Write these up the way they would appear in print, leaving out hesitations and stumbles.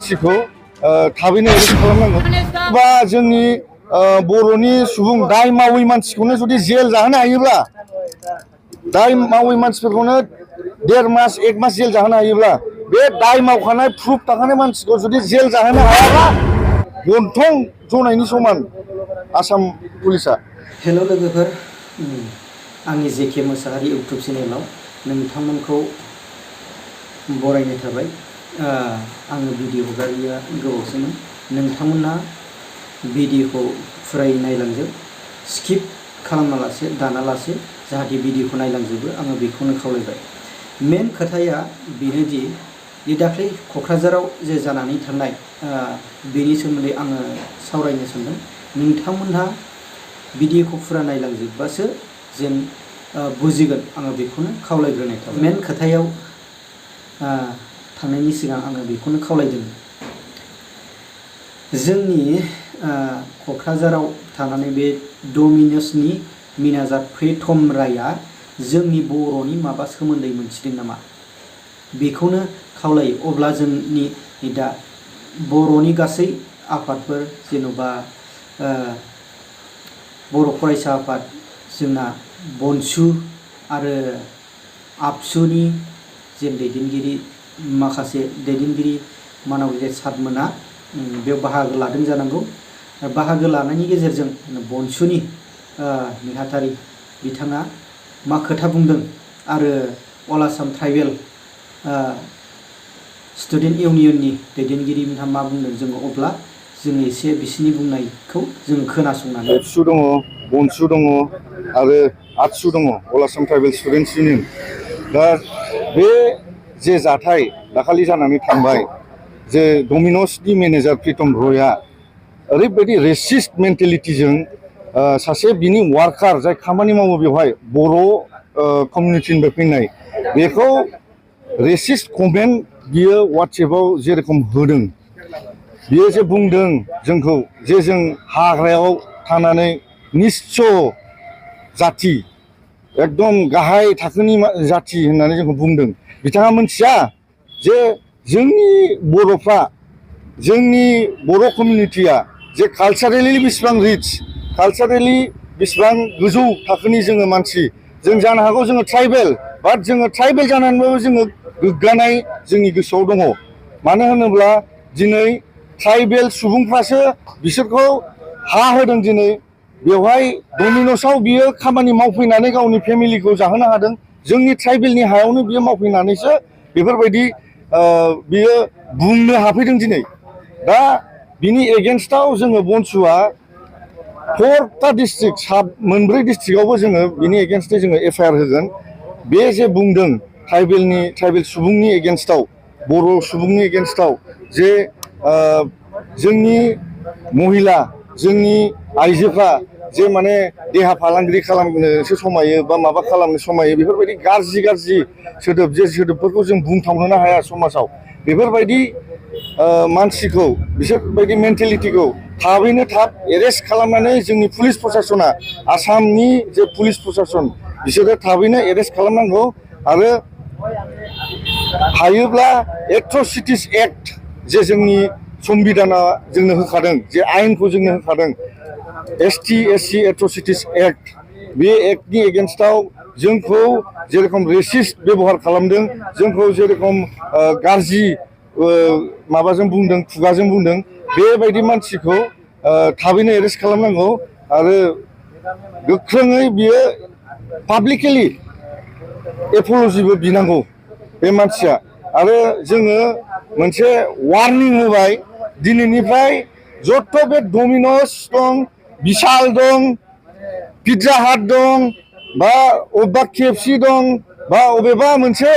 सिखौ थाबैनो एरेस्ट खालामनांगौ बा जोंनि बर'नि सुबुं दाय मावै मानसिखौनो जुदि जेल जाहोनो हायोब्ला दाय मावै मानसिफोरखौनो 1.5 मास 1 मास जेल जाहोनो हायोब्ला बे दाय मावखानाय प्रुफ थाखानाय मानसिखौ जुदि जेल जाहोनो हायाब्ला गन्थं जनायनि समान आसाम पुलिसा। हेल' लोगोफोर, आंनि जेके मोसाहारि इउटुब चेनेलाव नोंथांमोनखौ बरायनाय थाबाय। आङो भिडिअ हगारिया गोबावसैमोन। नोंथांमोना भिडिअखौ फुरायै नायलांजोब, स्किप खालामालासे दानालासे जाहाथे भिडिअखौ नायलांजोबो आङो बेखौनो खावलायबाय। मेन खोथाया बेनोदि दाख्लै क'क्राझाराव जे जानानै थांनाय बेनि सोमोन्दै आङो सावरायनो सानदों। नोंथांमोनहा भिडिअखौ फुरा नायलांजोबबासो जेन बुजिगोन, आङो बेखौनो खावलायग्रोनाय थाबाय। मेन खोथायाव थांनायनि सिगां आङो बेखौनो खावलायदों। जोंनि क'क्राझाराव थानानै बे डमिन'सनि मेनेजार प्रितम रायआ जोंनि बर'नि माबा सोमोन्दै मोनथिदों नामा बेखौनो खावलायो। अब्ला जोंनि दा बर'नि गासै आफादफोर जेन'बा बर' फरायसा आफाद, जोंना बनसु आरो आबसुनि जे दैदेनगिरि माखासे दैदेनगिरि मानबिय सारमोना बेयाव बाहागो लादों जानांगौ। बाहागो लानायनि गेजेरजों बनसुनि नेहाथारि बिथाङा मा खोथा बुंदों आरो अल आसाम ट्राइबेल स्टुडेन्ट इउनियननि दैदेनगिरि बिथाङा मा बुंदों जोङो अब्ला जोङो एसे बिसिनि बुंनायखौ जों खोनासंनानै। एबसु दङ, बनसु दङ आरो आबसु दङ, अल आसाम ट्राइबेल स्टुडेन्टस इउनियन। दा बे जे जाथाय दाखालि जानानै थांबाय, जे डमिन'सनि मेनेजार प्रितम रयआ ओरैबायदि रेसिस्ट मेन्टेलिटिजों सासे बिनि वार्कार जाय खामानि मावो बेवहाय बर' कमिउनिटिनिफ्राय फैनाय, बेखौ रेसिस्ट कमेन्ट बियो वाट्सएपआव जेरेखम होदों। बियो जे बुंदों जोंखौ जे जों हाग्रायाव थानानै निस्स जाथि, एकदम गाहाय थाखोनि जाथि होननानै जोंखौ बुंदों। बिथाङा मोनथिया जे जोंनि बर'फ्रा, जोंनि बर' कमिउनिटिया जे कालचारेलि बेसेबां रिच, कालचारेलि बेसेबां गोजौ थाखोनि जोङो मानसि। जों जानो हागौ जोङो ट्राइबेल, बाट जोङो ट्राइबेल जानानैबाबो जोङो गोग्गानाय जोंनि गोसोआव दङ। मानो होनोब्ला दिनै ट्राइबेल सुबुंफ्रासो बिसोरखौ हा होदों। दिनै बेवहाय डमिन'सआव बियो खामानि मावफैनानै गावनि फेमिलिखौ जाहोनो हादों। जोंनि ट्राइबेलनि हायावनो बियो मावफैनानैसो बेफोरबायदि बियो बुंनो हाफैदों दिनै। दा बिनि एगेन्स्टआव जोङो बनसुआ 4टा डिस्ट्रिक्ट, 4 डिस्ट्रिक्टआवबो जोङो बिनि एगेन्स्टै जोङो एफआइआर होगोन। बे जे बुंदों ट्राइबेल सुबुंनि एगेन्स्टआव, बर' सुबुंनि एगेन्स्टआव जे जोंनि महिला, जोंनि आइजोफ्रा जे माने देहा फालांगिरि खालामनोसो समायो बा माबा खालामनो समायो, बेफोरबायदि गाज्रि गाज्रि सोदोब, जे सोदोबफोरखौ जों बुंथावनोनो हाया समाजाव। बेफोरबायदि मानसिखौ, बिसोरबायदि मेन्टेलिटिखौ थाबैनो थाब एरेस्ट खालामनानै जोंनि पुलिस प्रसासना, आसामनि जे पुलिस प्रसासन, बिसोरो थाबैनो एरेस्ट खालामनांगौ। आरो हायोब्ला एट्रसिटिस एक्ट, जे जोंनि संबिधाना जोंनो होखादों, जे आयेनखौ जोंनो होखादों, ST/SC एट्रसिटिस एक्ट, बे एक्टनि एगेन्स्टआव जोंखौ जेरेखम रेसिस्ट बेबहार खालामदों, जोंखौ जेरेखम गाज्रि माबाजों बुंदों, खुगाजों बुंदों, बेबायदि मानसिखौ थाबैनो एरेस्ट खालामनांगौ। आरो गोख्रोङै बियो पाब्लिकेलि एपलजिबो बिनांगौ बे मानसिया। आरो जोङो मोनसे वार्निं होबाय, दिनैनिफ्राय जत' बे डमिन'स दं, बिशाल दं, पिज्जा हाट दं, बा अबेबा KFC दं, बा अबेबा मोनसे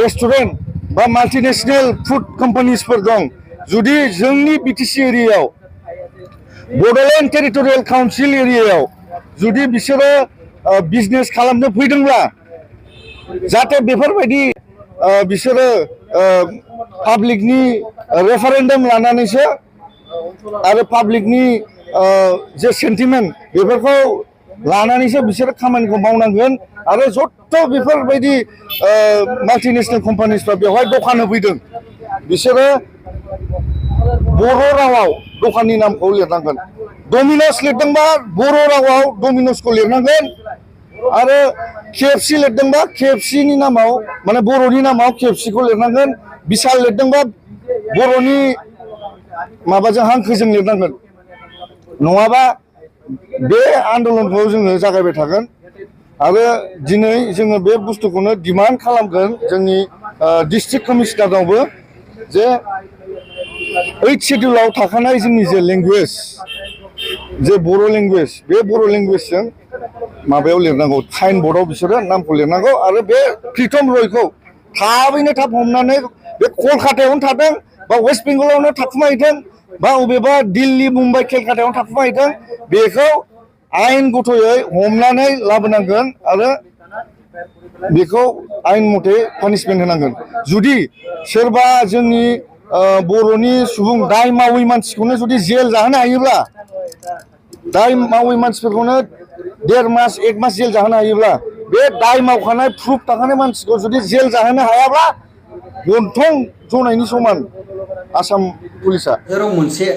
रेस्टुरेन्ट बा माल्टिनेशनेल फुड कम्पानिसफोर दं, जुदि जोंनि BTC एरियायाव, बड'लेण्ड टेरिटरियेल काउन्सिल एरियायाव जुदि बिसोरो बिजनेस खालामनो फैदोंब्ला, जाहाथे बेफोरबायदि बिसोरो पाब्लिकनि रेफारेन्डाम लानानैसो आरो पाब्लिकनि जे सेन्टिमेन्ट बेफोरखौ लानानैसो बिसोरो खामानिखौ मावनांगोन। आरो जत' बेफोरबायदि माल्टिनेशनेल कम्पानिसफ्रा बेवहाय दखान होफैदों, बिसोरो बर' रावाव दखाननि नामखौ लिरनांगोन डमिनस लिरदोंबा बर' रावाव डमिनसखौ लिरनांगोन आरो केएफसि लिरदोंबा केएफसिनि नामाव माने बर'नि नामाव केएफसिखौ लिरनांगोन बिशाल लिरदोंबा बर'नि माबाजों हांखोजों लिरनांगोन नङाबा बे आन्दलनखौ जोङो जागायबाय थागोन आरो दिनै जोङो बे बुस्थुखौनो डिमान्ड खालामगोन जोंनि डिस्ट्रिक्ट कमिशनारनावबो जे 8 शेड्युलाव थाखानाय जोंनि जे लेंगुवेज जे बर' लेंगुवेज बे बर' लेंगुवेजजों माबायाव लिरनांगौ साइन बर्डआव बिसोरो नामखौ लिरनांगौ आरो बे प्रितम रयखौ थाबैनो थाब हमनानै बे कलकातायावनो थादों बा वेस्ट बेंगलावनो थाखुमाहैथों बा अबेबा दिल्ली मुम्बाइ केलकातायावनो थाखुमाहैथों बेखौ आयेन गथ'यै हमनानै लाबोनांगोन आरो बेखौ आयेन मथे पानिशमेन्ट होनांगोन जुदि सोरबा जोंनि बर'नि सुबुं दाय मावै मानसिखौनो जुदि जेल जाहोनो हायोब्ला दाय मावै मानसिफोरखौनो 1.5 मास 1 मास जेल जाहोनो हायोब्ला बे दाय मावखानाय प्रुफ थाखानाय मानसिखौ जुदि जेल जाहोनो हायाब्ला गन्थं जनायनि समान आसाम पुलिसा जेराव मोनसे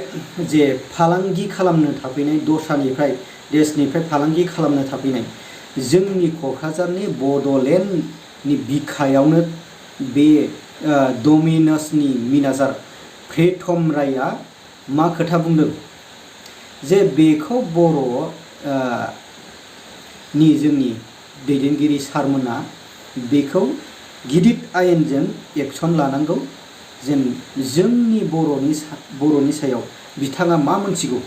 जे फालांगि खालामनो थाफैनाय दस्रानिफ्राय देशनिफ्राय फालांगि खालामनो थाफैनाय जोंनि क'क्राझारनि बड'लेण्डनि बिखायावनो बे डमिनसनि मेनेजार प्रितम रायआ मा खोथा बुंदों जे बेखौ बर'नि जोंनि दैदेनगिरि सारमोना बेखौ गिदिर आयेनजों एक्सन लानांगौ जेन जोंनि बर'नि सायाव बिथाङा मा मोनथिगौ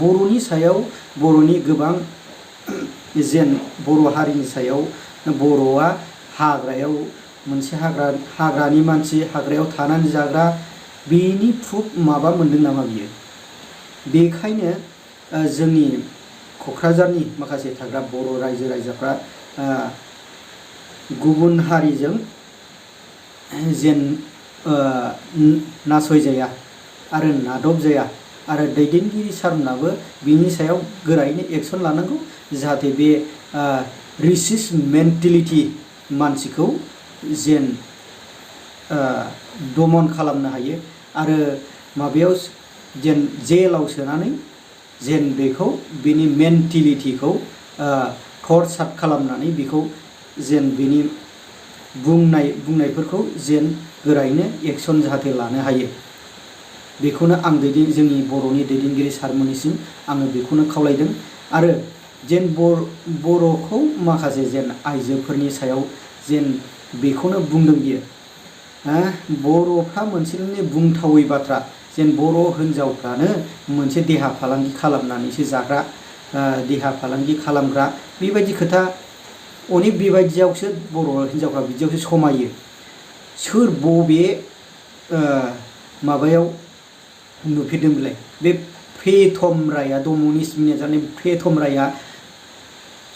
बर'नि सायाव बर'नि गोबां जेन बर' हारिनि सायाव बर'आ हाग्रायाव मोनसे हाग्रानि मानसि हाग्रायाव थानानै जाग्रा बेनि प्रुफ माबा मोनदों नामा बियो बेखायनो जोंनि क'क्राझारनि माखासे थाग्रा बर' रायजो राजाफ्रा गुबुन हारिजों जेन नासयजाया आरो नादबजाया आरो दैदेनगिरि सारमोनाबो बिनि सायाव गोरायैनो एक्सन लानांगौ जाहाथे बे रिसिस्ट मेन्टेलिटि मानसिखौ जेन दमन खालामनो हायो आरो माबायाव जेन जेलाव सोनानै जेन बेखौ बेनि मेन्टेलिटिखौ टर्चार खालामनानै बेखौ जेन बेनि बुंनायफोरखौ जेन गोरायैनो एक्सन जाहाथे लानो हायो बेखौनो आं जोंनि बर'नि दैदेनगिरि सारमोननिसिम आङो बेखौनो खावलायदों आरो जेन बर'खौ माखासे जेन आइजोफोरनि सायाव जेन बेखौनो बुंदों बियो बर'फ्रा मोनसेनि बुंथावै बाथ्रा जेन बर' हिन्जावफ्रानो मोनसे देहा फालांगि खालामनानैसो जाग्रा देहा फालांगि खालामग्रा बेबायदि खोथा अनेक बेबायदियावसो बर' हिन्जावफ्रा बिदियावसो समायो सोर बबे माबायाव नुफेरदों बिलाय बे प्रितम रायआ डमिनस मेनेजारनि प्रितम रायआ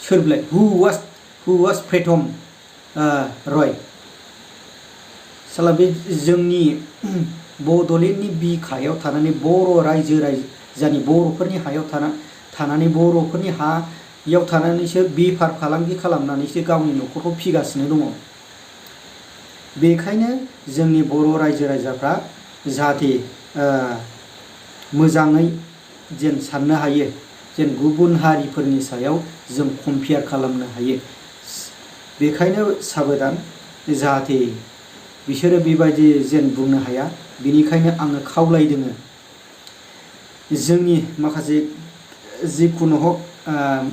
सोर बिलाय हु वाज प्रितम रय साला बे जोंनि बड'लेण्डनि बिखायाव थानानै बर' रायजो राजानि बर'फोरनि हायाव थानानै बर'फोरनि हायाव थानानैसो बेफार फालांगि खालामनानैसो गावनि न'खरखौ फिगासिनो दङ बेखायनो जोंनि बर' रायजो राजाफ्रा जाहाथे मोजाङै जेन साननो हायो जेन गुबुन हारिफोरनि सायाव जों कम्पेयार खालामनो हायो बेखायनो साबधान जाहाथे बिसोरो बेबायदि जेन बुंनो हाया बेनिखायनो आङो खावलायदों जोंनि माखासे जिखुनु हक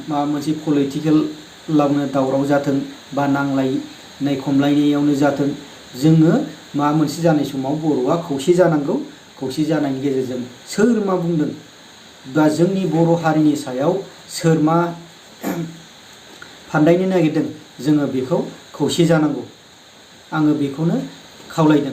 माबा मोनसे पलिटिकेलावनो दावराव जाथों बा नांलायनाय खमलायनायावनो जाथों जोङो माबा मोनसे जानाय समाव बर'आ खौसे जानांगौ खौसे जानायनि गेजेरजों सोर मा बुंदों बा जोंनि बर' हारिनि सायाव सोर मा फान्दायनो नागिरदों जोङो बेखौ खौसे जानांगौ आङो बेखौनो खावलायदों